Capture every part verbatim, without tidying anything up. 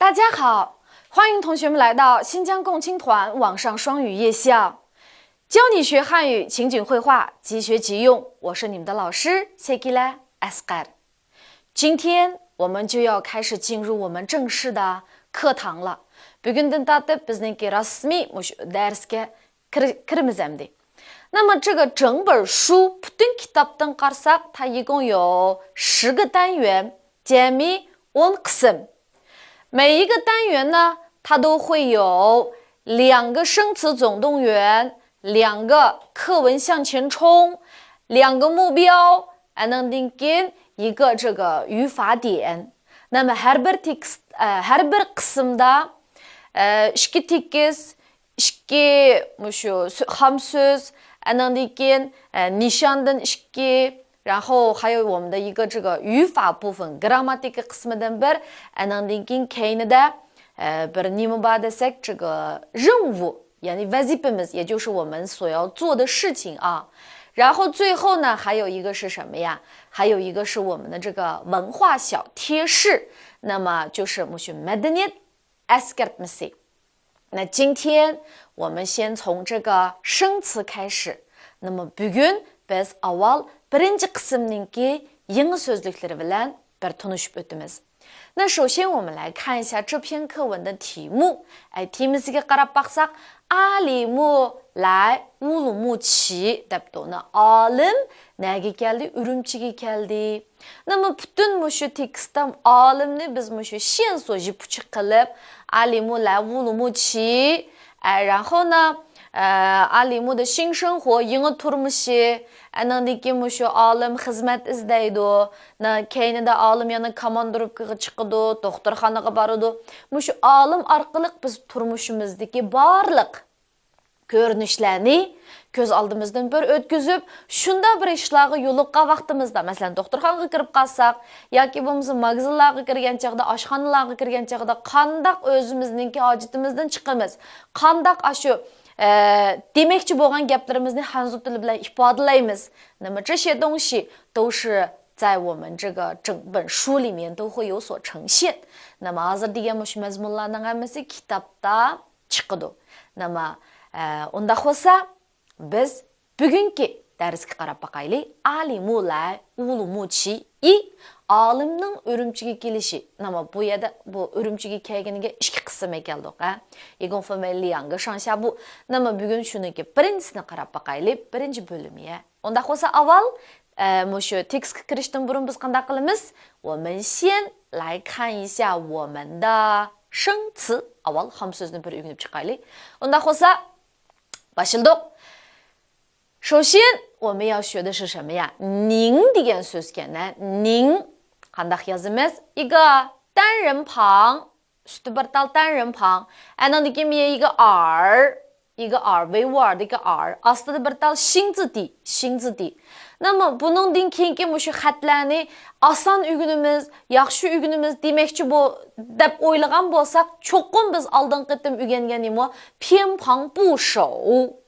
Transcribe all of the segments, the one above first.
大家好，欢迎同学们来到新疆共青团网上双语夜校，教你学汉语，情景会话，即学即用。我是你们的老师谢吉拉埃斯盖尔。今天我们就要开始进入我们正式的课堂了。بۈگۈندىن تارتىپ بىزنىڭكى رەسمىي مۇشۇ دەرسكە كىر-، كىرىمىز ئەمدى. 那么这个整本书، پۈتۈن كىتابتىن قارىساق، 它一共有十个单元، جەمئىي ئون قىسىم. 每一个单元呢，它都会有两个生词总动员，两个课文向前冲，两个目标，ئاندىن كېيىن 一个这个语法点. 那么 ھەر بىر تېكىست، ئە، ھەر بىر قىسىمدا، ئە، ئىككى تېكىست، ئىككى مۇشۇ سۆ-، خام سۆز، ئاندىن كېيىن، ئە، نىشاندىن ئىككى، 然后还有我们的一个这个语法部分، گرامماتىكا قىسمىدىن بىر، ئاندىن كېيىن كەينىدە، ئە، بىر نېمە بار دېسەك، 这个任务، يەنى ۋەزىپىمىز، 也就是我们所要做的事情啊。然后最后呢，还有一个是什么呀？还有一个是我们的这个文化小贴士，那么就是 مۇشۇ مەدەنىيەت ئەسكەرتمىسى. 那今天我们先从这个生词开始。那么 بۈگۈن بىز ئاۋۋال بىرىنچى قىسىمنىڭكى يېڭى سۆزلۈكلىرى بىلەن بىر تونۇشۇپ ئۆتىمىز. 那首先我们来看一下这篇课文的题目。ئەي، تېمىسىگە قاراپ باقساق، 阿里木来乌鲁木齐 دەپتۇ. 那 ئالىم نەگە كەلدى؟ ئۈرۈمچىگە كەلدى. 那么 پۈتۈن مۇشۇ تېكىستتا ئالىمنى بىز مۇشۇ 线索 ژىپ ئۇچى قىلىپ، 阿里木来乌鲁木齐، ئە، 然后呢، ئە، 阿里木的新生活، يېڭى تۇرمۇشى، ئاندىن كېيىن مۇشۇ ئالىم خىزمەت ئىزدەيدۇ، نا-، كەينىدە ئالىم يەنە كاماندىروپكىغا چىقىدۇ، دوختۇرخانىغا بارىدۇ. مۇشۇ ئالىم ئارقىلىق بىز تۇرمۇشىمىزدىكى بارلىق كۆرۈنۈشلەرنى كۆز ئالدىمىزدىن بىر ئۆتكۈزۈپ، شۇنداق بىر ئىشلارغا يولۇققان ۋاقتىمىزدا، مەسىلەن، دوختۇرخانىغا كىرىپ قالساق ياكى بولمىسا ماگىزىنلارغا كىرگەن چاغدا، ئاشخانىلارغا كىرگەن چاغدا قانداق ئۆزىمىزنىڭكى ھاجىتىمىزدىن چىقىمىز، قانداق ئاشۇ، ئە، دېمەكچى بولغان گەپلىرىمىزنى خەنزۇ تىلى بىلەن ئىپادىلەيمىز. 那么这些东西都是在我们这个整本书里面都会有所呈现. 那么 ھازىر دېگەن مۇشۇ مەزمۇنلارنىڭ ھەممىسى كىتابتا چىقىدۇ. نېمە، ئە، ئۇنداق بولسا، بىز بۈگۈنكى دەرسكە قاراپ باقايلى. 阿里木来乌鲁木齐一، ئالىمنىڭ ئۈرۈمچىگە كېلىشى. نېمە، بۇ يەردە بۇ ئۈرۈمچىگە كەلگىنىگە ئىككى قىسىمغا كەلدۇق، ھە؟ 一共分为两个上下部. نېمە، بۈگۈن شۇنىڭكى بىرىنچىسىنى قاراپ باقايلى، بىرىنچى بۆلۈمى. ئۇنداق بولسا ئاۋۋال، ئە، مۇشۇ تېكىستكە كىرىشتىن بۇرۇن بىز قانداق قىلىمىز؟ 我们先来看一下我们的生词. ئاۋۋال خام سۆزنى بىر ئۆگىنىپ چىقايلى. ئۇنداق بولسا، باشلىدۇق. 首先我们要学的是什么呀؟ 您 دېگەن سۆزكەن، ھە؟ 您 قانداق يازىمىز؟ 一个单人旁، ئۈستى بىر تال 单人旁، ئاندىن كېيىن 一个 ئار، 一个 ئار، 维吾尔的一个 ئار، ئاستىدا بىر تال 新字体، 新字体. نېمە، بۇنىڭدىن كېيىنكى مۇشۇ خەتلەرنى ئاسان ئۆگىنىمىز، ياخشى ئۆگىنىمىز دېمەكچى بو-، دەپ ئويلىغان بولساق، چوقۇم بىز ئالدىنقى قېتىم ئۆگەنگەن نېمە؟ 偏旁部首.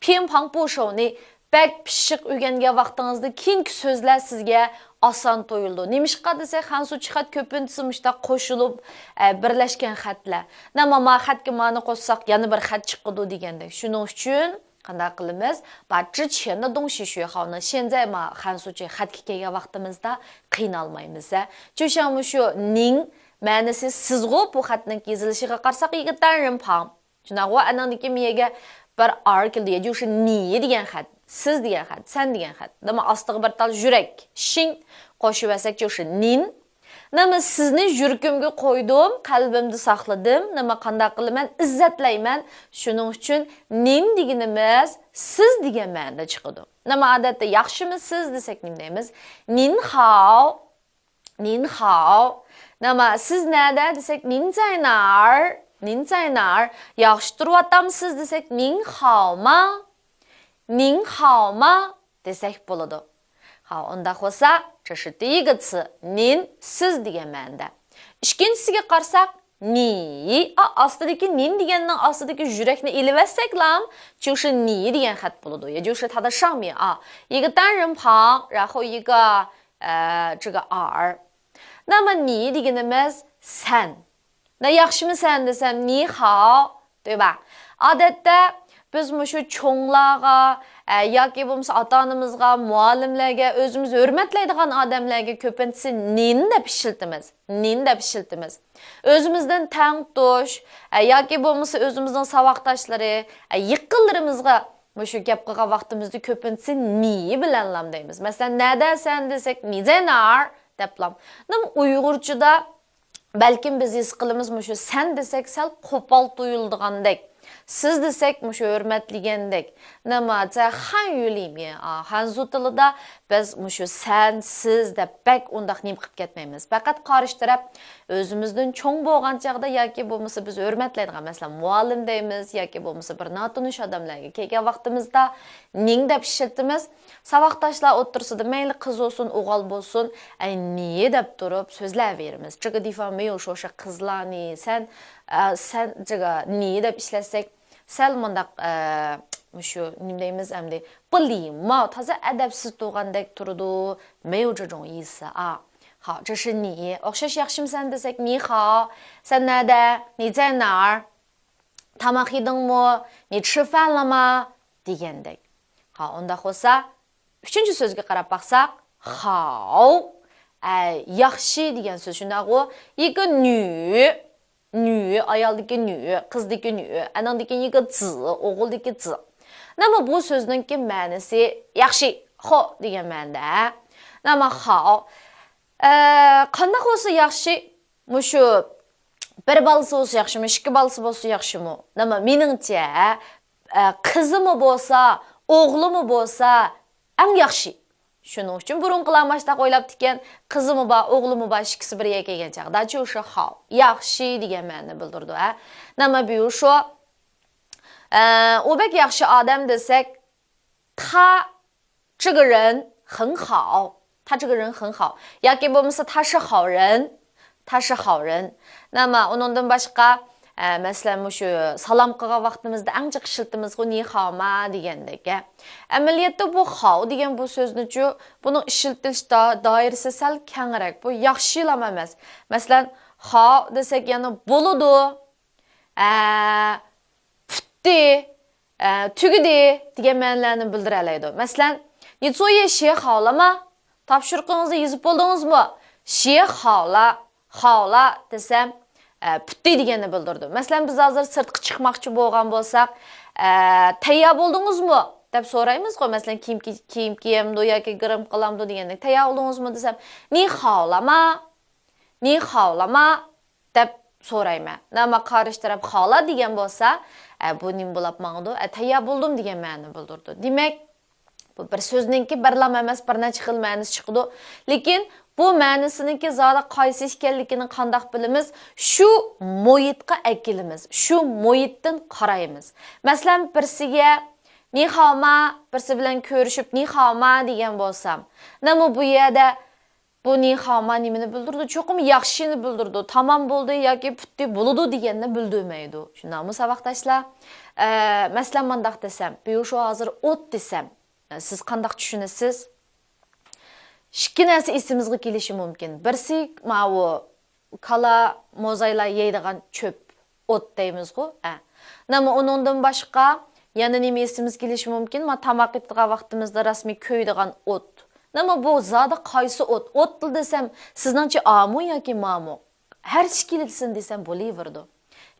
偏旁部首نى بەك پىششىق ئۆگەنگەن ۋاقتىڭىزدا كېيىنكى سۆزلەر سىزگە ئاسان تۇيۇلىدۇ. نېمىشقا دېسەك، خەنزۇچە خەت كۆپىنچىسى مۇشۇنداق قوشۇلۇپ، ئە، بىرلەشكەن خەتلەر. نېمە، ما خەتكە مانى قوشساق، يەنە بىر خەت چىقىدۇ دېگەندەك. شۇنىڭ ئۈچۈن قانداق قىلىمىز؟ 把之前的东西学好呢، 现在 ما خەنزۇچە خەتكە كەلگەن ۋاقتىمىزدا قىينالمايمىز، ھە. 就像 مۇشۇ 您 مەنىسى سىزغۇ، بۇ خەتنىڭ يېزىلىشىغا قارىساق، 一个单人旁. شۇنداقغۇ، ئانىڭدىن كېيىن بۇ يەرگە بىر ئار كېلىدۇ. 也就是你 دېگەن خەت، سىز دېگەن خەت، سەن دېگەن خەت. نېمە، ئاستىغا بىر تال يۈرەك، 心 قوشۇۋەرسەك، 就是 您. نېمە، سىزنى يۈرىكىمگە قويدۇم، قەلبىمدە ساقلىدىم. نېمە، قانداق قىلىمەن؟ ئىززەتلەيمەن. شۇنىڭ ئۈچۈن 您 دېگىنىمىز سىز دېگەن مەنىدە چىقىدۇ. نېمە، ئادەتتە ياخشىمۇسىز دېسەك نېمە دەيمىز؟ 您好. 您好. نېمە، سىز نەدە دېسەك، 您在哪儿؟ 您在哪儿. ياخشى تۇرۇۋاتامسىز دېسەك، 您好吗؟ 您好吗 دېسەك بولىدۇ. ھا، ئۇنداق بولسا، 这是第一个词، 您 سىز دېگەن مەنىدە. ئىككىنچىسىگە قارىساق، 你. ئا، ئاستىدىكى 您 دېگەننىڭ ئاستىدىكى يۈرەكنى ئېلىۋەتسەكلام، 就是你 دېگەن خەت بولىدۇ. 也就是它的上面啊，一个单人旁，然后一个 ئە، 这个 ئار. نېمە، 你 دېگىنىمىز سەن. نە ياخشىمۇ سەن دېسەم، نى خاۋ، دەيبا. ئادەتتە بىز مۇشۇ چوڭلارغا، ئە، ياكى بولمىسا ئاتا-ئانىمىزغا، مۇئەللىملەرگە، ئۆزىمىز ھۆرمەتلەيدىغان ئادەملەرگە كۆپىنچىسى نىنى دەپ ئىشلىتىمىز. نىنى دەپ ئىشلىتىمىز. ئۆزىمىزدىن تەڭتۇش، ئە، ياكى بولمىسا ئۆزىمىزنىڭ ساۋاقداشلىرى، ئە، يېقىنلىرىمىزغا مۇشۇ گەپ قىلغان ۋاقتىمىزدا كۆپىنچىسى نى بىلەنلام دەيمىز. مەسىلەن، نەدە سەن دېسەك، نى زەينار دەپلام. نېمە ئۇيغۇرچىدا بەلكىم بىز ھېس قىلىمىز، مۇشۇ سەن دېسەك سەل قوپال تۇيۇلىدىغاندەك، سىز دېسەك مۇشۇ ھۆرمەتلىگەندەك. نېمە، زە خەن يۈ لى ميې، ئا، خەنزۇ تىلىدا بىز مۇشۇ سەن، سىز دەپ بەك ئۇنداق نېمە قىلىپ كەتمەيمىز. پەقەت قارشى تەرەپ ئۆزىمىزدىن چوڭ بولغان چاغدا ياكى بولمىسا بىز ھۆرمەتلەيدىغان، مەسىلەن، مۇئەللىم دەيمىز ياكى بولمىسا بىر ناتونۇش ئادەملەرگە كەلگەن ۋاقتىمىزدا نىڭ دەپ ئىشلىتىمىز. ساۋاقداشلار ئوتتۇرىسىدا مەيلى قىز بولسۇن، ئوغۇل بولسۇن، ئەي، نى دەپ تۇرۇپ سۆزلەۋېرىمىز. 这个地方没有说是 قىزلار نى، سەن، ئە، سەن، 这个 نى دەپ ئىشلەتسەك، سەل مۇنداق، ئە، مۇشۇ، نېمە دەيمىز ئەمدى، 不礼貌، تازا ئەدەپسىز تۇرغاندەك تۇرىدۇ، 没有这种意思啊. 好，这是你. ئوخشاش ياخشىمۇسەن دېسەك، 你好. سەن نەدە؟ 你在哪儿؟ تاماق يېدىڭمۇ؟ 你吃饭了吗؟ دېگەندەك. ھا، ئۇنداق بولسا، ئۈچىنچى سۆزگە قاراپ باقساق، خاۋ، ئە، ياخشى دېگەن سۆز شۇنداقغۇ؟ 一个女، 女، ئايالدىكى 女، قىزدىكى 女، ئەنىڭدىكى 一个子، ئوغۇلدىكى 子. نېمە بۇ سۆزنىڭكى مەنىسى ياخشى، خو دېگەن مەنىدە. نېمە خاۋ، ئە، قانداق بولسا ياخشى؟ مۇشۇ بىر بالىسى بولسا ياخشىمۇ، ئىككى بالىسى بولسا ياخشىمۇ؟ نېمە، مېنىڭچە، ئە، قىزىمۇ بولسا، ئوغلىمۇ بولسا، ئەڭ ياخشى. شۇنىڭ ئۈچۈن بۇرۇنقىلار ماشتاق ئويلاپتىكەن، قىزىمۇ بار، ئوغلىمۇ بار، ئىككىسى بىر يەرگە كەلگەن چاغدا چۇشى خاۋ، ياخشى دېگەن مەنىنى بىلدۈرىدۇ، ھە. نېمە بۇ شۇ، ئە، ئۇ بەك ياخشى ئادەم دېسەك، 他这个人很好، 他这个人很好 ياكى بولمىسا 他是好人، 他是好人. نېمە، ئۇنىڭدىن باشقا، ئە، مەسىلەن، مۇشۇ سالام قىلغان ۋاقتىمىزدا ئەڭ جىق ئىشلىتىمىزغۇ، 你好吗 دېگەندەك. ئەمەلىيەتتە بۇ خاۋ دېگەن بۇ سۆزنىچۇ، بۇنىڭ ئىشلىتىلىش دا-، دائىرىسى سەل كەڭرەك. بۇ ياخشىلام ئەمەس. مەسىلەن، خاۋ دېسەك يەنە بولىدۇ. ئە، پۈتتى، ئە، تۈگىدى دېگەن مەنىلەرنى بىلدۈرەلەيدۇ. مەسىلەن، 你作业写好了吗؟ تاپشۇرۇقىڭىزنى يېزىپ بولدىڭىزمۇ؟ 写好了، 好了 دېسەم، ئە، پۈتتى دېگەننى بىلدۈرىدۇ. مەسىلەن، بىز ھازىر سىرتقا چىقماقچى بولغان بولساق، ئە، 当然 بولدىڭىزمۇ؟ دەپ سورايمىزغۇ. مەسىلەن، كىيىم كىي-، كىيىم كىيەمدۇ ياكى گىرىم قىلامدۇ دېگەندەك، 当然 بولدىڭىزمۇ دېسەم، 你好了吗؟ 你好了吗؟ دەپ سورايمەن. نېمە قارشى تەرەپ 好了 دېگەن بولسا، ئە، بۇ نېمە بولاپ ماڭىدۇ؟ ئە، تەييار بولدۇم دېگەن مەنىنى بىلدۈرىدۇ. دېمەك، بۇ بىر سۆزنىڭكى بىرلام ئەمەس، بىر نەچچە خىل مەنىسى چىقىدۇ. لېكىن بۇ مەنىسىنىڭكى زادى قايسى ئىكەنلىكىنى قانداق بىلىمىز؟ شۇ مۇھىتقا ئەكېلىمىز، شۇ مۇھىتتىن قارايمىز. مەسىلەن، بىرسىگە 你好吗، بىرسى بىلەن كۆرۈشۈپ 你好吗 دېگەن بولسام، نېمە بۇ يەردە بۇ 你好吗 نېمىنى بىلدۈرىدۇ؟ چوقۇم ياخشىنى بىلدۈرىدۇ. تامام بولدى ياكى پۈتتى، بولىدۇ دېگەننى بىلدۈرمەيدۇ. شۇنداقمۇ ساۋاقداشلار؟ ئە، مەسىلەن، مۇنداق دېسەم، بۇ شۇ ھازىر ئوت دېسەم، سىز قانداق چۈشىنىسىز؟ ئىككى نەرسە ئېسىمىزگە كېلىشى مۇمكىن. بىرسى ماۋۇ كالا، موزايلار يەيدىغان چۆپ، ئوت دەيمىزغۇ، ھە. نېمە ئۇنىڭدىن باشقا يەنە نېمە ئېسىمىزگە كېلىشى مۇمكىن؟ ما تاماق ئېتىدىغان ۋاقتىمىزدا رەسمىي كۆيىدىغان ئوت. نېمە بۇ زادى قايسى ئوت؟ ئوت دېسەم، سىزنىڭچە ئامۇ ياكى مامۇ؟ ھەر ئىككىلىسىنى دېسەم بولۇۋېرىدۇ.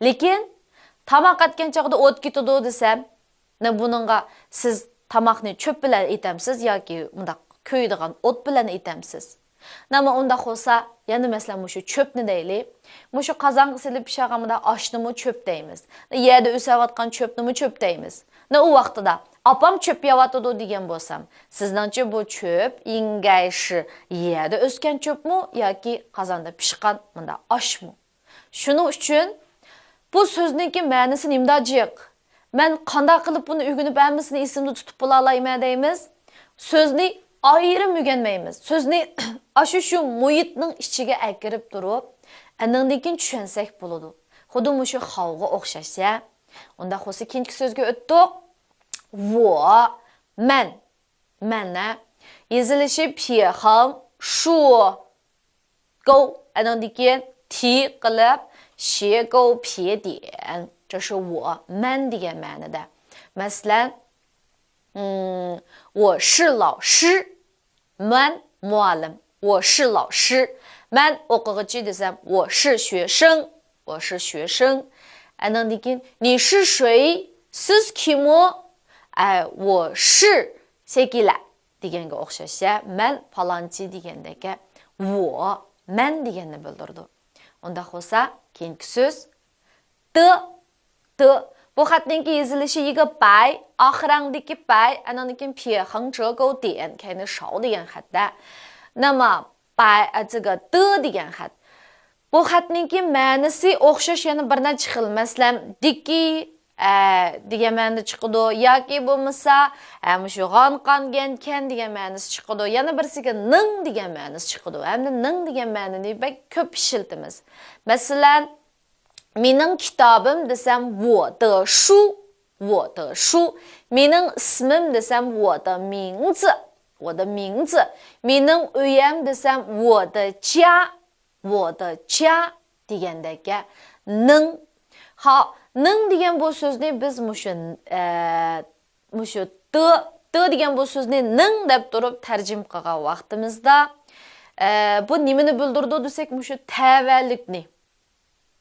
لېكىن تاماق ئەتكەن چاغدا ئوت كېتىدۇ دېسەم، نە بۇنىڭغا سىز تاماقنى چۆپ بىلەن ئېتەمسىز ياكى مۇنداق كۆيىدىغان ئوت بىلەن ئېتەمسىز؟ نېمە ئۇنداق بولسا، يەنە مەسىلەن مۇشۇ چۆپنى دەيلى. مۇشۇ قازانغا سېلىپ پىشىرغاندا ئاشنىمۇ چۆپ دەيمىز. يەردە ئۆسۈۋاتقان چۆپنىمۇ چۆپ دەيمىز. نە ئۇ ۋاقتىدا ئاپام چۆپ يەۋاتىدۇ دېگەن بولسام، سىزنىڭچە بۇ چۆپ 应该是 يەردە ئۆسكەن چۆپمۇ ياكى قازاندا پىشقان مۇنداق ئاشمۇ؟ شۇنىڭ ئۈچۈن بۇ سۆزنىڭكى مەنىسى نېمىدا جىق؟ مەن قانداق قىلىپ بۇنى ئۆگىنىپ ھەممىسىنى ئېسىمدە تۇتۇپ بولالايمەن دەيمىز؟ سۆزنى ئايرىم ئۆگەنمەيمىز. سۆزنى ئاشۇ شۇ مۇھىتنىڭ ئىچىگە ئەكىرىپ تۇرۇپ، ئەنىڭدىن كېيىن چۈشەنسەك بولىدۇ. خۇددى مۇشۇ خاۋغا ئوخشاش، ھە؟ ئۇنداق بولسا كېيىنكى سۆزگە ئۆتتۇق. 我، مەن. مەن، ھە؟ يېزىلىشى پيېخاڭ شۇ. گو، ئەنىڭدىن كېيىن تى قىلىپ، 学校别点，这是我، مەن دېگەن مەنىدە. مەسىلەن، 嗯，我是老师، مەن مۇئەللىم. 我是老师. مەن ئوقۇغۇچى دېسەم، 我是学生. 我是学生. ئاندىن كېيىن، 你是谁؟ سىز كىم ئۇ؟ ئە، 我是谁 كېلە دېگەنگە ئوخشاش. مەن پالانچى دېگەندەك. 我، مەن دېگەننى بىلدۈرىدۇ. ئۇنداق بولسا، كېيىنكى سۆز، 的، 的. بۇ خەتنىڭكى يېزىلىشى 一个 بەي، ئاخىرىڭدىكى 百، ئاندىن كېيىن 撇横折钩点، كەينى 少 دېگەن خەتتە. 那么 بەي، ئە، 这个 的 دېگەن خەت. بۇ خەتنىڭكى مەنىسى ئوخشاش يەنە بىر نەچچە خىل. مەسىلەن، 的كى، ئە، دېگەن مەنىدە چىقىدۇ. ياكى بولمىسا، ئە، مۇشۇ 干干 گەنكەن دېگەن مەنىسى چىقىدۇ. يەنە بىرسىگە 能 دېگەن مەنىسى چىقىدۇ. ھەمدە 能 دېگەن مەنىنى بەك كۆپ ئىشلىتىمىز. مەسىلەن، مېنىڭ كىتابىم دېسەم، 我的书، 我的书. مېنىڭ ئىسمىم دېسەم، 我的名字، 我的名字. مېنىڭ ئۆيەم دېسەم، 我的家، 我的家 دېگەندەك. 能. ھا، 能 دېگەن بۇ سۆزنى بىز مۇشۇ، ئە، مۇشۇ 的، 的 دېگەن بۇ سۆزنى 能 دەپ تۇرۇپ تەرجىمە قىلغان ۋاقتىمىزدا، ئە، بۇ نېمىنى بىلدۈرىدۇ دېسەك، مۇشۇ تەۋەلىكنى.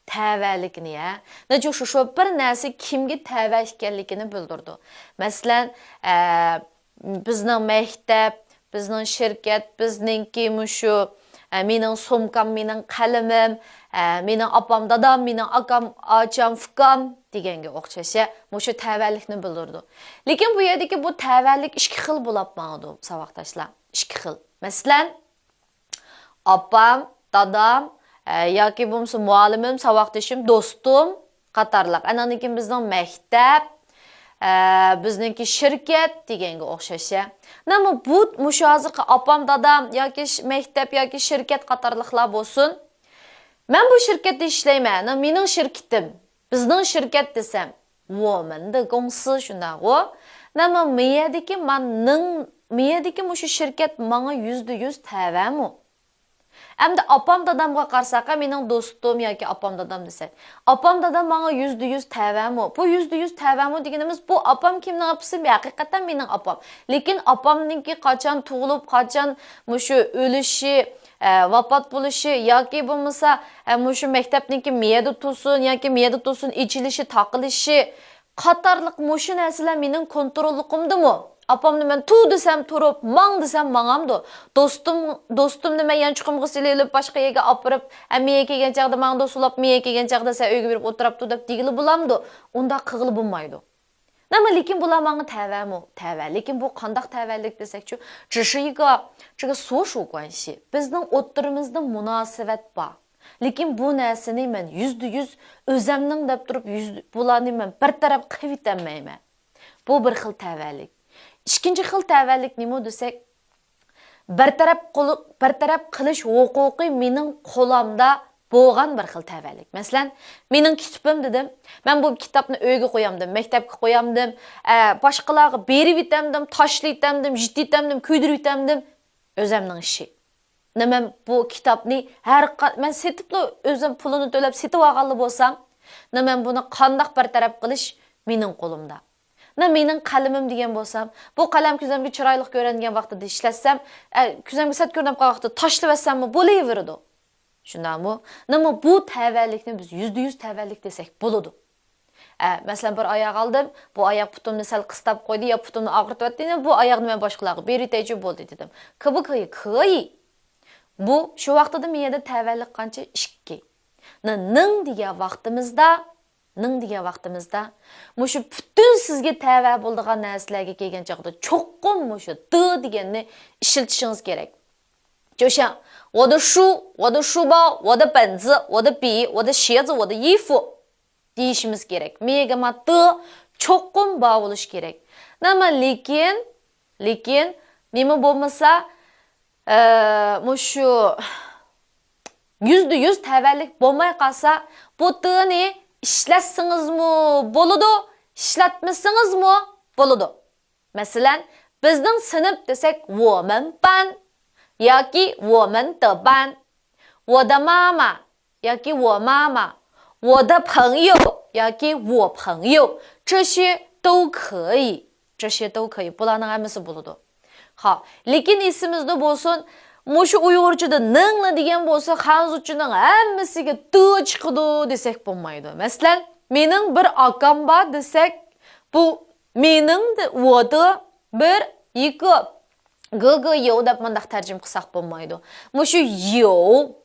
تەۋەلىكنى، ھە. نەچچە شۇ، شۇ بىر نەرسە كىمگە تەۋە ئىكەنلىكىنى بىلدۈرىدۇ. مەسىلەن، ئە، بىزنىڭ مەكتەپ، بىزنىڭ شىركەت، بىزنىڭكى مۇشۇ، ئە، مېنىڭ سومكام، مېنىڭ قەلىمىم، ئە، مېنىڭ ئاپام، دادام، مېنىڭ ئاكام، ئاچام، ئۇكام دېگەنگە ئوخشاش، ھە. مۇشۇ تەۋەلىكنى بىلدۈرىدۇ. لېكىن بۇ يەردىكى بۇ تەۋەلىك ئىككى خىل بولۇپ ماڭىدۇ، ساۋاقداشلار. ئىككى خىل. مەسىلەن، ئاپام، دادام، ئە، ياكى بولمىسا مۇئەللىمىم، ساۋاقدىشىم، دوستۇم قاتارلىق. ئاندىن كېيىن بىزنىڭ مەكتەپ، ئە، بىزنىڭكى شىركەت دېگەنگە ئوخشاش. نېمە بۇ، مۇشۇ ھازىرقى ئاپام، دادام ياكى ش-، مەكتەپ ياكى شىركەت قاتارلىقلار بولسۇن. مەن بۇ شىركەتتە ئىشلەيمەن، مېنىڭ شىركىتىم. بىزنىڭ شىركەت دېسەم، 我们的公司 شۇنداقغۇ؟ نېمە مۇ يەردىكى مانىڭ، مۇ يەردىكى مۇشۇ شىركەت ماڭا يۈزدە يۈز تەۋەمۇ؟ ئەمدى ئاپام دادامغا قارىساق، مېنىڭ دوستۇم ياكى ئاپام دادام دېسەك، ئاپام دادام ماڭا يۈزدە يۈز تەۋەمۇ؟ بۇ يۈزدە يۈز تەۋەمۇ دېگىنىمىز، بۇ ئاپام كىمنىڭ ئاپىسى؟ ھەقىقەتەن مېنىڭ ئاپام. لېكىن ئاپامنىڭكى قاچان تۇغۇلۇپ، قاچان مۇشۇ ئۆلۈشى، ئە، ۋاپات بولۇشى ياكى بولمىسا، ئە، مۇشۇ مەكتەپنىڭكى مۇ يەردە تۇرسۇن ياكى مۇ يەردە تۇرسۇن، ئېچىلىشى، تاقىلىشى قاتارلىق مۇشۇ نەرسىلەر مېنىڭ كونتروللۇقۇمدىمۇ؟ ئاپامنى مەن تۇر دېسەم تۇرۇپ، ماڭ دېسەم ماڭامدۇ؟ دوستۇم، دوستۇمنى مەن يانچۇقۇمغا سېلىۋېلىپ باشقا يەرگە ئاپىرىپ، ئە، مۇ يەرگە كەلگەن چاغدا ماڭا دوست بولۇپ، مۇ يەرگە كەلگەن چاغدا سەن ئۆيگە بېرىپ ئولتۇراپ تۇر دەپ دېگىلى بولامدۇ؟ ئۇنداق قىلغىلى بولمايدۇ. نېمە، لېكىن بۇلار ماڭا تەۋەمۇ؟ تەۋە. لېكىن بۇ قانداق تەۋەلىك دېسەكچۇ؟ 只是一个، 这个所属关系. بىزنىڭ ئوتتۇرىمىزدا مۇناسىۋەت بار. لېكىن بۇ نەرسىنى مەن يۈزدە يۈز ئۆزەمنىڭ دەپ تۇرۇپ، يۈز، بۇلارنى مەن بىر تەرەپ قىلىۋېتەلمەيمەن. بۇ بىر خىل تەۋەلىك. ئىككىنچى خىل تەۋەلىك نېمە دېسەك، بىر تەرەپ قىل-، بىر تەرەپ قىلىش ھوقۇقى مېنىڭ قولامدا بولغان بىر خىل تەۋەلىك. مەسىلەن، مېنىڭ كىتابىم دېدىم، مەن بۇ كىتابنى ئۆيگە قويامدىم، مەكتەپكە قويامدىم، ئە، باشقىلارغا بېرىۋېتەمدىم، تاشلىۋېتەمدىم، يىتىۋېتەمدىم، كۆيدۈرۈۋېتەمدىم، ئۆزەمنىڭ ئىشى. نېمە، بۇ كىتابنى ھەر قا-، مەن سېتىپلا ئۆزۈم پۇلىنى تۆلەپ سېتىۋالغانلا بولسام، نېمە، بۇنى قانداق بىر تەرەپ قىلىش مېنىڭ قولۇمدا. نېمە، مېنىڭ قەلىمىم دېگەن بولسام، بۇ قەلەم كۆزۈمگە چىرايلىق كۆرۈنگەن ۋاقتىدا ئىشلەتسەم، ئە، كۆزۈمگە سەت كۆرۈنۈپ قالغان ۋاقتىدا تاشلىۋەتسەممۇ بولۇۋېرىدۇ. شۇنداقمۇ؟ نېمە، بۇ تەۋەلىكنى بىز يۈزدە يۈز تەۋەلىك دېسەك بولىدۇ. ئە، مەسىلەن، بىر ئاياق ئالدىم، بۇ ئاياق پۇتۇمنى سەل قىستاپ قويدى يا پۇتۇمنى ئاغرىتىۋەتتى، يەنە بۇ ئاياقنى مەن باشقىلارغا بېرىۋېتەيچۇ بولدى دېدىم. 可不可以؟ 可以. بۇ، شۇ ۋاقتىدا مېيەدە تەۋەلىك قانچە؟ ئىككى. 能 دېگەن ۋاقتىمىزدا، 能 دېگەن ۋاقتىمىزدا، مۇشۇ پۈتۈن سىزگە تەۋە بولىدىغان نەرسىلەرگە كەلگەن چاغدا چوقۇم مۇشۇ 的 دېگەننى ئىشلىتىشىڭىز كېرەك. 就像我的书، 我的书包، 我的本子، 我的笔، 我的鞋子， 我的衣服 دېيىشىمىز كېرەك. مېيەگە ما 的 چوقۇم بار بولۇشى كېرەك. نېمە، لېكىن، لېكىن، نېمە بولمىسا، ئە، مۇشۇ يۈزدە يۈز تەۋەلىك بولماي قالسا، بۇ 的نى ئىشلەتسىڭىزمۇ بولىدۇ، ئىشلەتمىسىڭىزمۇ بولىدۇ. مەسىلەن، بىزنىڭ سىنىپ دېسەك، 我们班 ياكى 我们的班. 我的妈妈 ياكى 我妈妈.我的朋友 ياكى 我朋友، 这些都可以، 这些都可以. بۇلارنىڭ ھەممىسى بولىدۇ. ھا، لېكىن ئېسىمىزدە بولسۇن، مۇشۇ ئۇيغۇرچىدا نىڭلا دېگەن بولسا، خەنزۇچىنىڭ ھەممىسىگە ت چىقىدۇ دېسەك بولمايدۇ. مەسىلەن، مېنىڭ بىر ئاكام بار دېسەك، بۇ مېنىڭ دە-، 我的 بىر، ئىكى، 哥哥有 دەپ مۇنداق تەرجىمە قىلساق بولمايدۇ. مۇشۇ 有،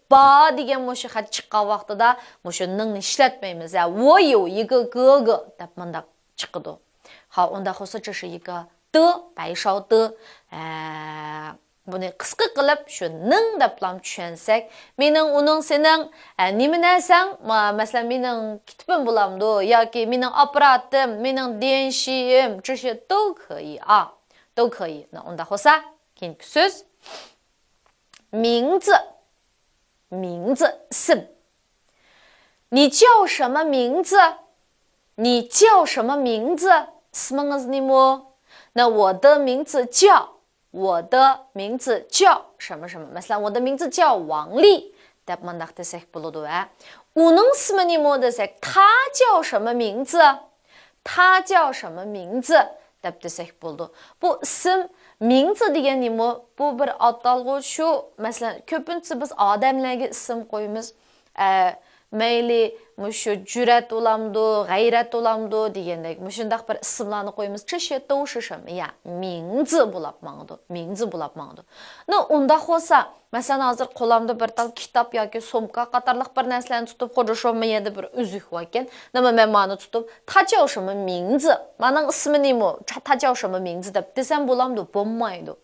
با دېگەن مۇشۇ خەت چىققان ۋاقتىدا مۇشۇ نىڭنى ئىشلەتمەيمىز. ھە، 我有一个哥哥 دەپ مۇنداق چىقىدۇ. ھا، ئۇنداق بولسا 这是一个 的، 白烧的. ھە، بۇنى قىسقا قىلىپ شۇ نىڭ دەپلام چۈشەنسەك، مېنىڭ، ئۇنىڭ، سېنىڭ، ھە، نېمە نەرسەڭ، ما-، مەسىلەن، مېنىڭ كىتابىم بولامدۇ ياكى مېنىڭ ئاپپاراتىم، مېنىڭ دېيەنشىيىم، 这些都可以啊. 都可以. 那 ئۇنداق بولسا، كېيىنكى سۆز. 名字. 名字، ئىسىم. 你叫什么名字؟ 你叫什么名字？ ئىسمىڭىز نېمە؟ 那我的名字叫، 我的名字叫什么什么. مەسىلەن، 我的名字叫王丽 دەپ مۇنداق دېسەك بولىدۇ، ھە. ئۇنىڭ ئىسمى نېمە دېسەك، 他叫什么名字؟ 他叫什么名字 دەپ دېسەك بولىدۇ. بۇ ئىسىم، 名字 دېگەن نېمە؟ بۇ بىر ئاتالغۇ، شۇ، مەسىلەن، كۆپىنچىسى بىز ئادەملەرگە ئىسىم قويىمىز. ئە، مەيلى، مۇشۇ جۈرئەت بولامدۇ، غەيرەت بولامدۇ دېگەندەك، مۇشۇنداق بىر ئىسىملارنى قويىمىز. 这些都是什么呀؟ 名字 بولاپ ماڭىدۇ. 名字 بولاپ ماڭىدۇ. نو، ئۇنداق بولسا، مەسىلەن، ھازىر قولامدا بىر تال كىتاب ياكى سومكا قاتارلىق بىر نەرسىلەرنى تۇتۇپ، خۇددى شۇ يەردە بىر ئۈزۈك باركەن. نېمە، مەن مانا تۇتۇپ، 他叫什么名字؟ مانىڭ ئىسمى نېمە؟ 他叫什么名字 دەپ دېسەم بولامدۇ؟ بولمايدۇ.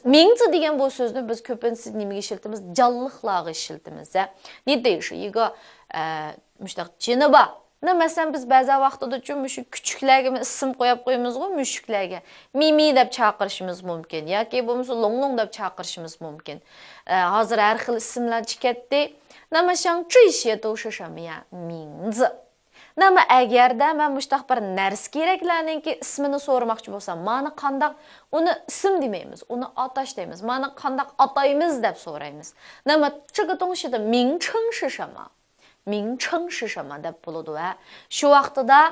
名字 دېگەن بۇ سۆزنى بىز كۆپىنچىسى نېمىگە ئىشلىتىمىز؟ جانلىقلارغا ئىشلىتىمىز، ھە. 你得是一个، ئە، مۇشۇنداق جېنى بار. نە، مەسىلەن، بىز بەزى ۋاقتىدىچۇ مۇشۇ كۈچۈكلەرگە ئىسىم قويۇپ قويىمىزغۇ، مۈشۈكلەرگە. مىمى دەپ چاقىرىشىمىز مۇمكىن ياكى بولمىسا لوڭلوڭ دەپ چاقىرىشىمىز مۇمكىن. ئە، ھازىر ھەر خىل ئىسىملار چىقەتتى. 那么像这些都是什么呀？名字. 那么 ئەگەردە مەن مۇشۇنداق بىر نەرسە كېرەكلەرنىڭكى ئىسمىنى سورىماقچى بولسام، مانا قانداق، ئۇنى ئىسىم دېمەيمىز، ئۇنى ئاتاش دەيمىز. مانا قانداق ئاتايمىز دەپ سورايمىز. 那么这个东西的名称是什么؟ 名称是什么 دەپ بولىدۇ، ھە. شۇ ۋاقتىدا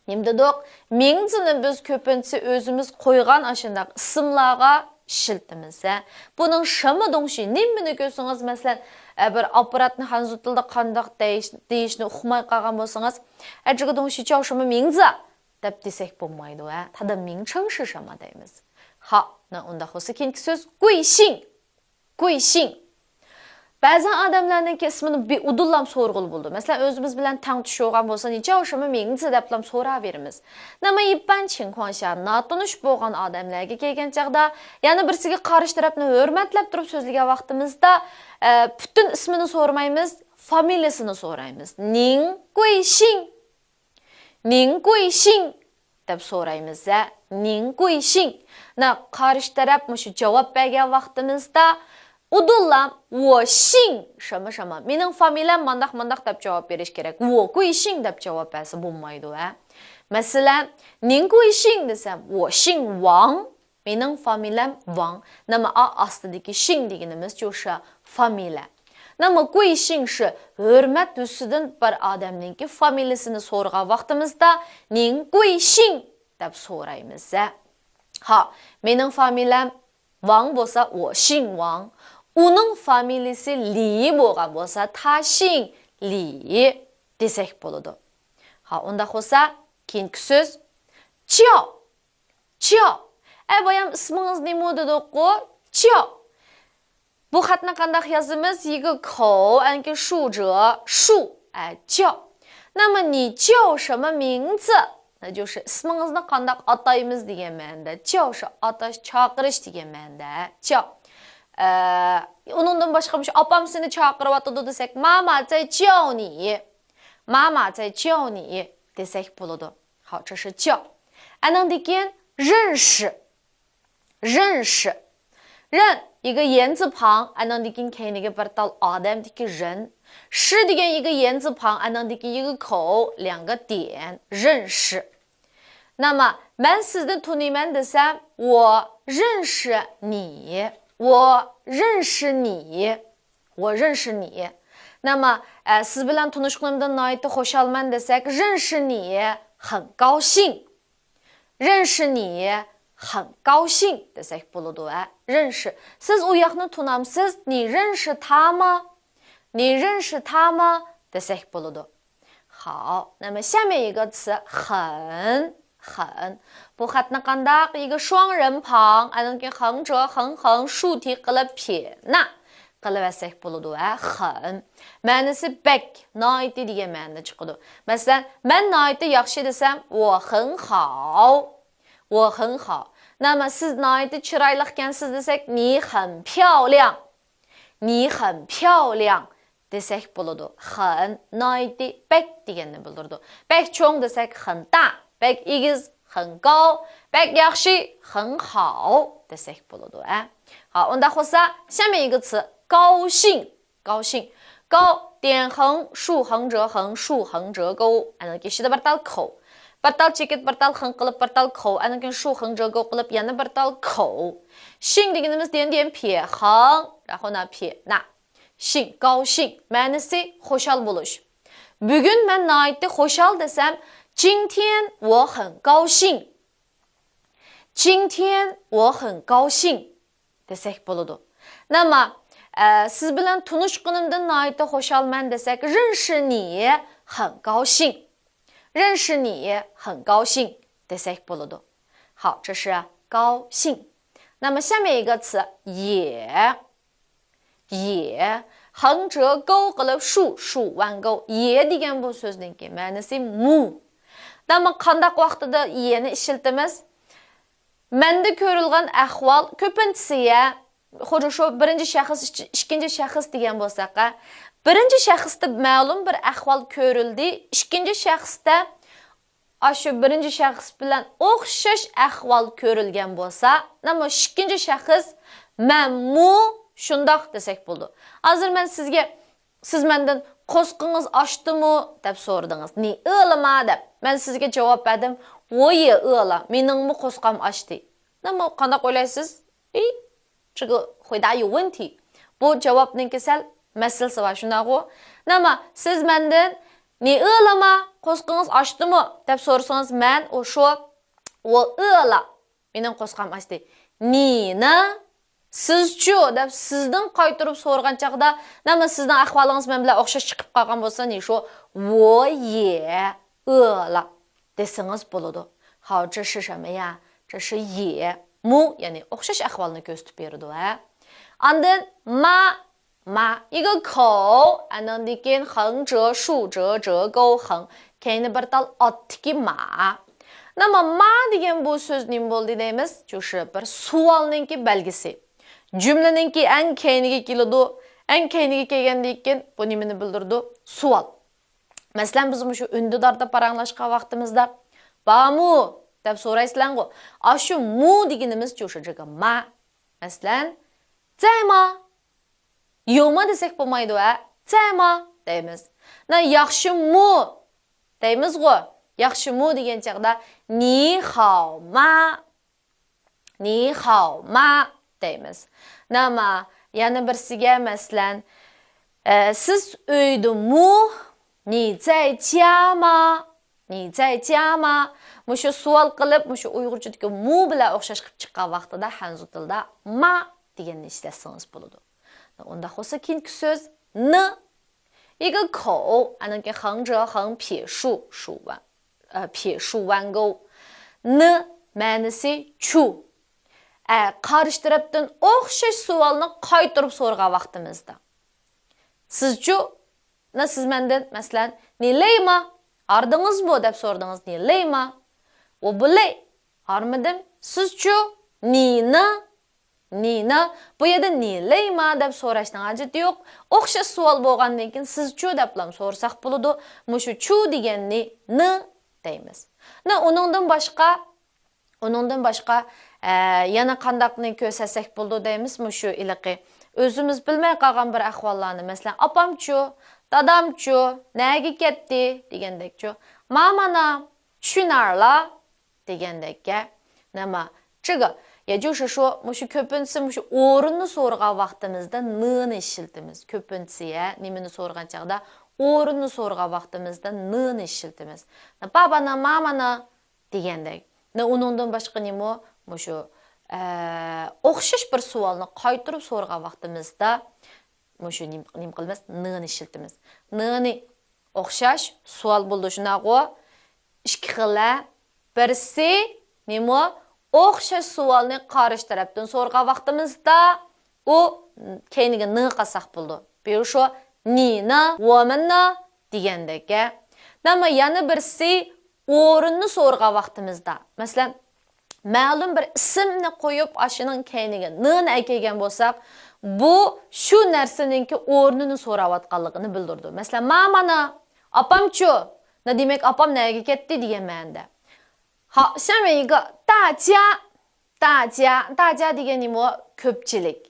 نېمە دېدۇق؟ 名字نى بىز كۆپىنچىسى ئۆزىمىز قويغان ئاشۇنداق ئىسىملارغا ئىشلىتىمىز، ھە. بۇنىڭ 什么东西، نېمىنى كۆرسىڭىز، مەسىلەن، ئە، بىر ئاپپاراتنى خەنزۇ تىلدا قانداق دەيش-، دېيىشنى ئۇقماي قالغان بولسىڭىز، ئە، 这个东西叫什么名字 دەپ دېسەك بولمايدۇ، ھە. 它的名称是什么 دەيمىز. ھا، نە، ئۇنداق بولسا كېيىنكى سۆز 贵姓. 贵姓. بەزى ئادەملەرنىڭكى ئىسمىنى بى-، ئۇدۇللام سورىغىلى بولىدۇ. مەسىلەن، ئۆزىمىز بىلەن تەڭتۇش بولغان بولسا، 你叫什么名字 دەپلام سوراۋېرىمىز. نېمە، 一般情况下 ناتونۇش بولغان ئادەملەرگە كەلگەن چاغدا، يەنە بىرسىگە قارشى تەرەپنى ھۆرمەتلەپ تۇرۇپ سۆزلىگەن ۋاقتىمىزدا، ئە، پۈتۈن ئىسمىنى سورىمايمىز، فامىلىسىنى سورايمىز. 您贵姓. 您贵姓 دەپ سورايمىز، ھە. 您贵姓. نە، قارشى تەرەپ مۇشۇ جاۋاب بەرگەن ۋاقتىمىزدا، ئۇدۇللا 我姓什么什么، مېنىڭ فامىلەم مانداق مانداق دەپ جاۋاب بېرىش كېرەك. 我贵姓 دەپ جاۋاب بەرسە بولمايدۇ، ھە. مەسىلەن، 您贵姓 دېسەم، 我姓王. مېنىڭ فامىلەم ۋاڭ. نېمە، ئا ئاستىدىكى 姓 دېگىنىمىز چۇ شۇ فامىلە. نېمە، 贵姓 شۇ ھۆرمەت يۈزىسىدىن بىر ئادەمنىڭكى فامىلىسىنى سورىغان ۋاقتىمىزدا، 您贵姓 دەپ سورايمىز، ھە. ھا، مېنىڭ فامىلەم ۋاڭ بولسا، 我姓王. ئۇنىڭ فامىلىسى لى بولغان بولسا، 他姓李 دېسەك بولىدۇ. ھا، ئۇنداق بولسا، كېيىنكى سۆز 叫. 叫. ئەي، بايام ئىسمىڭىز نېمە دېدۇققۇ؟ 叫. بۇ خەتنى قانداق يازىمىز؟ 一个口، ئەنكى 竖者، 竖، ئە، 叫. 那么你叫什么名字؟ 那就是 ئىسمىڭىزنى قانداق ئاتايمىز دېگەن مەنىدە. 叫 شۇ ئاتاش، چاقىرىش دېگەن مەنىدە. 叫. ئە، ئۇنىڭدىن باشقا مۇشۇ ئاپام سېنى چاقىرىۋاتىدۇ دېسەك، 妈妈在叫你. 妈妈在叫你 دېسەك بولىدۇ. 好，这是叫. ئەنىڭدىن كېيىن 认识. 认识. 认 一个言字旁، ئەنىڭدىن كېيىن كەينىگە بىر تال ئادەمدىكى 人. 识 دېگەن 一个言字旁، ئەنىڭدىن كېيىن 一个口، 两个点. 认识. 那么 مەن سىزنى تونۇيمەن دېسەم، 我认识你. 我认识你. 我认识你. نېمە، ئە، سىز بىلەن تونۇشقىنىمدىن ناھايىتى خۇشالمەن دېسەك، 认识你很高兴. 认识你很高兴 دېسەك بولىدۇ، ھە. 认识. سىز ئۇ ياقنى تونامسىز؟ 你认识他吗؟ 你认识他吗 دېسەك بولىدۇ. 好，那么下面一个词很، 很. بۇ خەتنى قانداق؟ 一个双人旁، ئاندىن كېيىن 横折، 横横، 竖体 قىلىپ 撇捺 قىلىۋەتسەك بولىدۇ، ھە. 很. مەنىسى بەك، ناھايىتى دېگەن مەنىدە چىقىدۇ. مەسىلەن، مەن ناھايىتى ياخشى دېسەم، 我很好. 我很好. نېمە، سىز ناھايىتى چىرايلىقكەنسىز دېسەك، 你很漂亮. 你很漂亮 دېسەك بولىدۇ. 很 ناھايىتى، بەك دېگەننى بىلدۈرىدۇ. بەك چوڭ دېسەك، 很大. بەك ئېگىز، 很高. بەك ياخشى، 很好 دېسەك بولىدۇ، ھە. 好، ئۇنداق بولسا، 下面一个词，高兴. 高兴. 高، 点横竖横折横竖横折钩. ئاندىن كېيىن ئىچىدە بىر تال كوۋ. بىر تال چېكىت، بىر تال خىڭ قىلىپ، بىر تال كوۋ. ئاندىن كېيىن 竖横折钩 قىلىپ، يەنە بىر تال كوۋ. 兴 دېگىنىمىز 点点撇横، 然后呢撇捺. 兴، 高兴. مەنىسى خۇشال بولۇش. بۈگۈن مەن ناھايىتى خۇشال دېسەم، 今天我很高兴. 今天我很高兴 دېسەك بولىدۇ. نېمە، ئە، سىز بىلەن تونۇشقىنىمدىن ناھايىتى خۇشالمەن دېسەك، 认识你很高兴. 认识你很高兴 دېسەك بولىدۇ. 好，这是高兴. 那么下面一个词，也. 也. 横折钩 قىلىپ 竖، 竖弯钩. 也 دېگەن بۇ سۆزنىڭكى مەنىسى مۇ. نېمە، قانداق ۋاقتىدا 也نى ئىشلىتىمىز؟ مەندە كۆرۈلگەن ئەھۋال كۆپىنچىسى يە، خۇددى شۇ بىرىنچى شەخس، ئىككىنچى شەخس دېگەن بولساق، ھە. بىرىنچى شەخستە مەلۇم بىر ئەھۋال كۆرۈلدى، ئىككىنچى شەخستە ئاشۇ بىرىنچى شەخس بىلەن ئوخشاش ئەھۋال كۆرۈلگەن بولسا، نېمە، ئىككىنچى شەخس مەنمۇ شۇنداق دېسەك بولىدۇ. ھازىر مەن سىزگە، سىز مەندىن «قورسىقىڭىز ئاچتىمۇ؟» دەپ سورىدىڭىز. 你饿了吗 دەپ. مەن سىزگە جاۋاب بەردىم، 我也饿了، مېنىڭمۇ قورسىقىم ئاچتى. نېمە، قانداق ئويلايسىز؟ ئى، 这个回答有问题. بۇ جاۋابنىڭكى سەل مەسىلىسى بار، شۇنداقغۇ؟ نېمە، سىز مەندىن «你饿了吗؟ قورسىقىڭىز ئاچتىمۇ؟» دەپ سورىسىڭىز، مەن ئۇ شۇ، 我饿了، مېنىڭ قورسىقىم ئاچتى. 你呢؟ سىزچۇ؟ دەپ سىزدىن قايتۇرۇپ سورىغان چاغدا، نېمە، سىزنىڭ ئەھۋالىڭىز مەن بىلەن ئوخشاش چىقىپ قالغان بولسا، 你说 我也饿了 دېسىڭىز بولىدۇ. 好，这是什么呀？这是也，مۇ، يەنى ئوخشاش ئەھۋالنى كۆرسىتىپ بېرىدۇ، ھە. ئاندىن 吗، 吗، 一个口، ئاندىن كېيىن 横折竖折折钩横، كەينى بىر تال ئاتتىكى 吗. نېمە، 吗 دېگەن بۇ سۆز نېمە بولدى دەيمىز؟ 就是 بىر سوئالنىڭكى بەلگىسى. جۈملىنىڭكى ئەڭ كەينىگە كېلىدۇ. ئەڭ كەينىگە كەلگەندىن كېيىن بۇ نېمىنى بىلدۈرىدۇ؟ سوئال. مەسىلەن، بىز مۇشۇ ئۈندىداردا پاراڭلاشقان ۋاقتىمىزدا، «بارمۇ؟» دەپ سورايسىلەرغۇ. ئاشۇ 吗 دېگىنىمىز 就是这个 吗. مەسىلەن، 在吗؟ 有吗 دېسەك بولمايدۇ، ھە؟ 在吗 دەيمىز. 那 ياخشىمۇ دەيمىزغۇ. ياخشىمۇ دېگەن چاغدا 你好吗؟ 你好吗 دەيمىز. نېمە، يەنە بىرسىگە، مەسىلەن، ئە، سىز ئۆيدىمۇ؟ 你在家吗؟ 你在家吗؟ مۇشۇ سوئال قىلىپ، مۇشۇ ئۇيغۇرچىدىكى 吗 بىلەن ئوخشاش قىلىپ چىققان ۋاقتىدا خەنزۇ تىلدا 吗 دېگەننى ئىشلەتسىڭىز بولىدۇ. ئۇنداق بولسا كېيىنكى سۆز 呢. 一个口، ئاندىن كېيىن 横折横撇竖، 竖弯، ئە، 撇竖弯钩. 呢 مەنىسى چۇ. ئە، قارشى تەرەپتىن ئوخشاش سوئالنى قايتۇرۇپ سورىغان ۋاقتىمىزدا. سىزچۇ؟ نە سىز مەندىن، مەسىلەن، 你累吗؟ ئاغرىدىڭىزمۇ؟ دەپ سورىدىڭىز. 你累吗؟ 我不累. ئاغرىمىدىم. سىزچۇ؟ 你呢؟ 你呢؟ بۇ يەردە 你累吗 دەپ سوراشنىڭ ھاجىتى يوق. ئوخشاش سوئال بولغاندىن كېيىن سىزچۇ دەپلام سورىساق بولىدۇ. مۇشۇ چۇ دېگەننى 呢 دەيمىز. نە ئۇنىڭدىن باشقا، ئۇنىڭدىن باشقا، ئە، يەنە قانداقنى كۆرسەتسەك بولىدۇ دەيمىز مۇشۇ ھېلىقى ئۆزىمىز بىلمەي قالغان بىر ئەھۋاللارنى. مەسىلەن، ئاپامچۇ؟ دادامچۇ؟ نەگە كەتتى؟ دېگەندەكچۇ. 妈妈呢؟ 去哪儿了؟ دېگەندەككە. نېمە؟ 这个也就是说، مۇشۇ كۆپىنچىسى مۇشۇ ئورۇننى سورىغان ۋاقتىمىزدا نىنى ئىشلىتىمىز. كۆپىنچىسى، ھە، نېمىنى سورىغان چاغدا؟ ئورۇننى سورىغان ۋاقتىمىزدا نىنى ئىشلىتىمىز. 爸爸呢؟妈妈呢؟ دېگەندەك. نە، ئۇنىڭدىن باشقا نېمە؟ مۇشۇ، ئە، ئوخشاش بىر سوئالنى قايتۇرۇپ سورىغان ۋاقتىمىزدا مۇشۇ نېمە، نېمە قىلىمىز؟ نىنى ئىشلىتىمىز. نىنى ئوخشاش سوئال بولىدۇ، شۇنداقغۇ؟ ئىككى خىل، ھە؟ بىرسى نېمە؟ ئوخشاش سوئالنى قارشى تەرەپتىن سورىغان ۋاقتىمىزدا ئۇ كەينىگە نى قالساق بولىدۇ. 比如说، 你呢؟ 我们呢؟ دېگەندەك، ھە؟ نەمە يەنە بىرسى ئورۇننى سورىغان ۋاقتىمىزدا، مەسىلەن، مەلۇم بىر ئىسىمنى قويۇپ، ئاشۇنىڭ كەينىگە نىنى ئەكەلگەن بولساق، بۇ شۇ نەرسىنىڭكى ئورنىنى سوراۋاتقانلىقىنى بىلدۈرىدۇ. مەسىلەن، 妈妈呢؟ ئاپامچۇ؟ نە، دېمەك، ئاپام نەگە كەتتى دېگەن مەنىدە. 好，下面一个大家。 大家، 大家 دېگەن نېمە؟ كۆپچىلىك.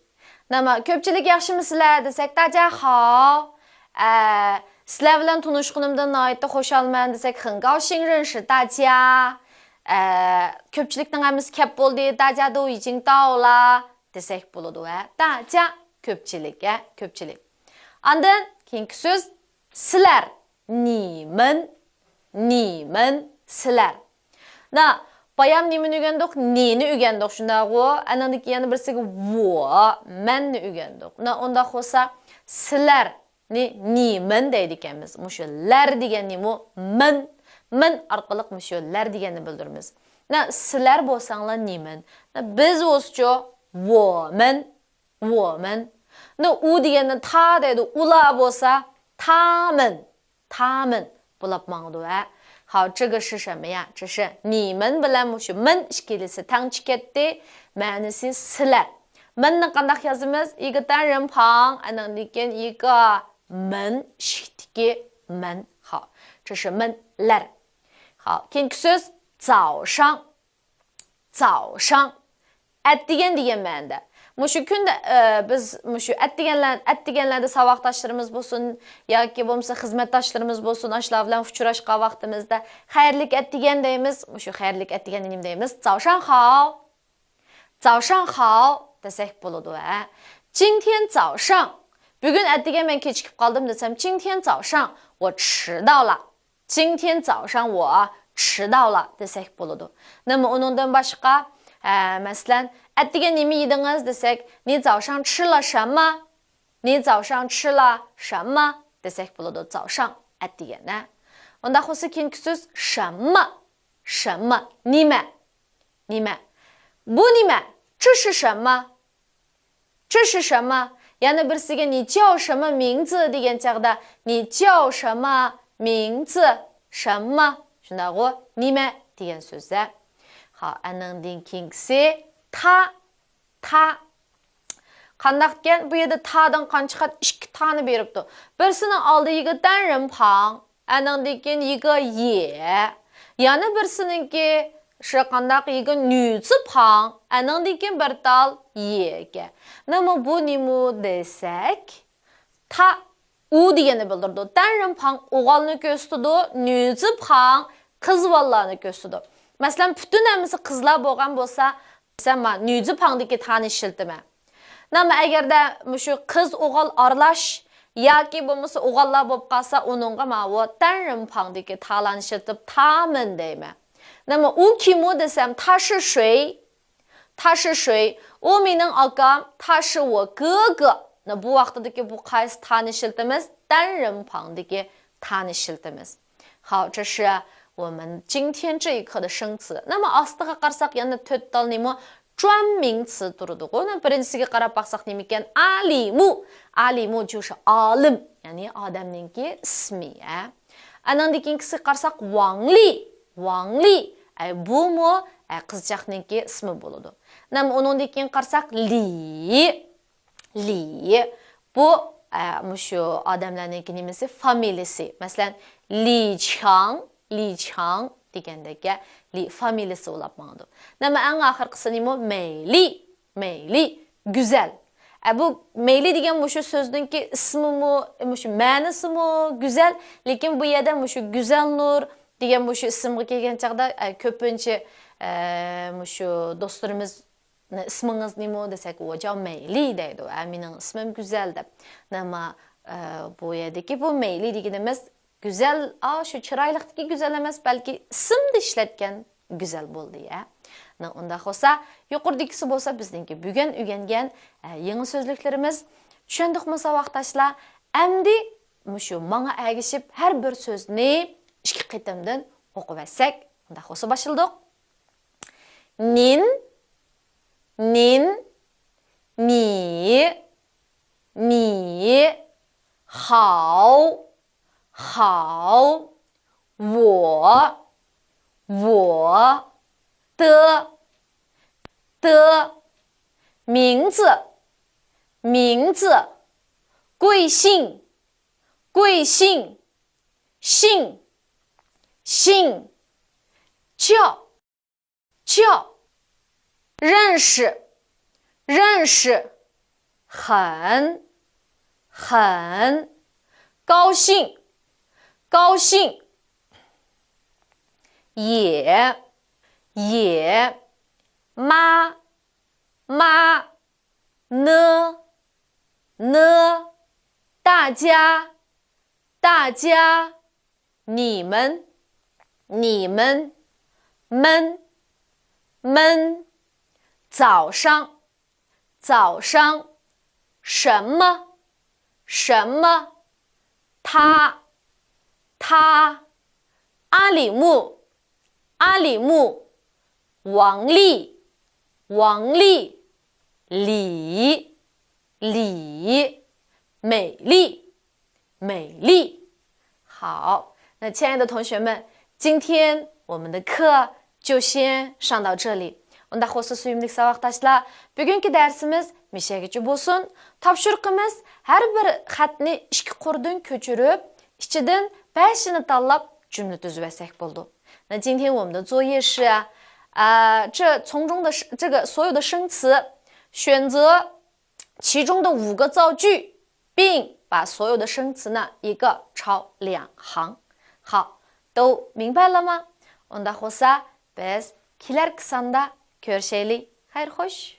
نېمە، كۆپچىلىك ياخشىمۇسىلەر دېسەك، 大家好. ئە، سىلەر بىلەن تونۇشقىنىمدىن ناھايىتى خۇشالمەن دېسەك، 很高兴认识大家. ئە، كۆپچىلىكنىڭ ھەممىسى كەپ بولدى، 大家都已经到了 دېسەك بولىدۇ، ھە. 大家 كۆپچىلىك، ھە، كۆپچىلىك. ئاندىن كېيىنكى سۆز سىلەر. 你们، 你们، سىلەر. نە، بايام نېمىنى ئۆگەندۇق؟ نىنى ئۆگەندۇق، شۇنداقغۇ؟ ئەنىڭدىن كېيىن يەنە بىرسىگە 我، مەننى ئۆگەندۇق. نە، ئۇنداق بولسا، سىلەرنى 你们 دەيدىكەنمىز. مۇشۇ لەر دېگەن نېمە؟ مەن، مەن ئارقىلىق مۇشۇ لەر دېگەننى بىلدۈرىمىز. نە، سىلەر بولساڭلار 你们. نە، بىز بولسىچۇ؟ 我们. 我们. نە، ئۇ دېگەندىن تا دەيدۇ، ئۇلار بولسا 他们، 他们 بولاپ ماڭىدۇ، ھە. 好，这个是什么呀؟ 这是 你们 بىلەن مۇشۇ 们 ئىككىلىسى تەڭ چىكەتتى. مەنىسى سىلەر. 们 نى قانداق يازىمىز؟ 一个单人旁، ئەنىڭدىن كېيىن 一个门، ئىشىكتىكى 门. 好，这是 们، لەر. 好، كېيىنكى سۆز 早上. 早上. ئەتىگەن دېگەن مەنىدە. مۇشۇ كۈندە، ئە، بىز مۇشۇ ئەتىگەنلەر، ئەتىگەنلەردە ساۋاقداشلىرىمىز بولسۇن ياكى بولمىسا خىزمەتداشلىرىمىز بولسۇن، ئاشۇلار بىلەن ئۇچراشقان ۋاقتىمىزدا خەيرلىك ئەتىگەن دەيمىز. مۇشۇ خەيرلىك ئەتىگەننى نېمە دەيمىز؟ 早上好. 早上好 دېسەك بولىدۇ، ھە. 今天早上. بۈگۈن ئەتىگەن مەن كېچىكىپ قالدىم دېسەم، 今天早上我迟到了. 今天早上我迟到了 دېسەك بولىدۇ. نېمە ئۇنىڭدىن باشقا؟ ھە، مەسىلەن، ئەتىگەن نېمە يېدىڭىز دېسەك، 你早上吃了什么؟ 你早上吃了什么 دېسەك بولىدۇ. 早上 ئەتىگەن، ھە. ئۇنداق بولسا كېيىنكى سۆز 什么. 什么. نېمە؟ نېمە؟ بۇ نېمە؟ 这是什么؟ 这是什么؟ يەنە بىرسىگە 你叫什么名字 دېگەن چاغدا 你叫什么名字؟ 什么. شۇنداقغۇ؟ نېمە دېگەن سۆز-دە. ھا، ئەنىڭدىن كېيىنكىسى 他. 他. قانداقكەن؟ بۇ يەردە 他دىن قانچە قات؟ ئىككى 他نى بېرىپتۇ. بىرسىنىڭ ئالدى 一个单人旁، ئەنىڭدىن كېيىن 一个也. يەنە بىرسىنىڭكى شۇ قانداق؟ 一个女字旁، ئەنىڭدىن كېيىن بىر تال 也 ئىكەن. نېمە بۇ نېمە دېسەك، 他 ئۇ دېگەننى بىلدۈرىدۇ. 单人旁 ئوغۇلنى كۆرسىتىدۇ، 女字旁 قىز بالىلارنى كۆرسىتىدۇ. مەسىلەن، پۈتۈن ھەممىسى قىزلار بولغان بولسا، مەسىلەن، ما 女字旁دىكى 他نى ئىشلىتىمەن. نېمە ئەگەردە مۇشۇ قىز ئوغۇل ئارىلاش ياكى بولمىسا ئوغۇللار بولۇپ قالسا، ئۇنىڭغا ماۋۇ 单人旁دىكى 他لارنى ئىشلىتىپ 他们 دەيمەن. نېمە ئۇ كىم ئۇ دېسەم، 他是谁؟ 他是谁؟ ئۇ مېنىڭ ئاكام. 他是我哥哥. نە، بۇ ۋاقتىدىكى بۇ قايسى 他نى ئىشلىتىمىز؟ 单人旁دىكى 他نى ئىشلىتىمىز. 好，这是我们今天这一课的生词. نېمە ئاستىغا قارىساق يەنە تۆت تال نېمە؟ 专名词 تۇرىدىغۇ. نە، بىرىنچىسىگە قاراپ باقساق نېمىكەن؟ 阿里木. 阿里木就是 ئالىم، يەنى ئادەمنىڭكى ئىسمى، ھە. ئانىڭدىن كېيىنكىسىگە قارىساق 王丽. 王丽. ئەي، بۇمۇ، ئەي، قىزچاقنىڭكى ئىسمى بولىدۇ. نەم ئۇنىڭدىن كېيىن قارىساق 李. 李. بۇ، ئە، مۇشۇ ئادەملەرنىڭكى نېمىسى؟ فامىلىسى. مەسىلەن، 李强، 李强 دېگەندەك، 李 فامىلىسى بولاپ ماڭىدۇ. نەمە ئەڭ ئاخىرقىسى نېمە؟ 美丽. 美丽. گۈزەل. ئە، بۇ 美丽 دېگەن مۇشۇ سۆزنىڭكى ئىسمىمۇ، مۇشۇ مەنىسىمۇ گۈزەل. لېكىن بۇ يەردە مۇشۇ گۈزەلنۇر دېگەن مۇشۇ ئىسىمغا كەلگەن چاغدا، ئە، كۆپىنچە، ئە، مۇشۇ دوستلىرىمىز نە، ئىسمىڭىز نېمە دېسەك، ئۇ جاۋاب مەيلى دەيدۇ. ھە، مېنىڭ ئىسمىم گۈزەل دەپ. نەما، ئە، بۇ يەردىكى بۇ مەيلى دېگىنىمىز گۈزەل، ئا، شۇ چىرايلىقتىكى گۈزەل ئەمەس، بەلكى ئىسىمدا ئىشلەتكەن گۈزەل بولدى، يە. نە، ئۇنداق بولسا، يۇقىرىدىكىسى بولسا بىزنىڭكى بۈگۈن ئۆگەنگەن، ئە، يېڭى سۆزلۈكلىرىمىز. چۈشەندۇقمۇ، ساۋاقداشلار؟ ئەمدى مۇشۇ ماڭا ئەگىشىپ ھەر بىر سۆزنى ئىككى قېتىمدىن ئوقۇۋەتسەك. ئۇنداق بولسا باشلىدۇق. 您، 您，你，你，好，好，我，我的，的，名字，名字，贵姓，贵姓，姓，姓，叫，叫，认识，认识，很，很，高兴，高兴，也，也，妈，妈，呢，呢，大家，大家，你们，你们，们，们，早上，早上，什么，什么，他，他，阿里木，阿里木，王丽，王丽，丽，丽，美丽，美丽。好，那亲爱的同学们，今天我们的课就先上到这里。ئۇنداق بولسا سۆيۈملۈك ساۋاقداشلار، بۈگۈنكى دەرسىمىز مۇشۇ يەرگىچە بولسۇن. تاپشۇرۇقىمىز ھەر بىر خەتنى ئىككى قۇردىن كۆچۈرۈپ، ئىچىدىن بەشىنى تاللاپ جۈملە تۈزۈۋەتسەك بولىدۇ. 那今天我们的作业是，啊，这从中的这个所有的生词，选择其中的五个造句，并把所有的生词呢一个抄两行。好，都明白了吗？ئۇنداق بولسا بىز كېلەركى ساندا كۆرۈشەيلى. خەير خوش.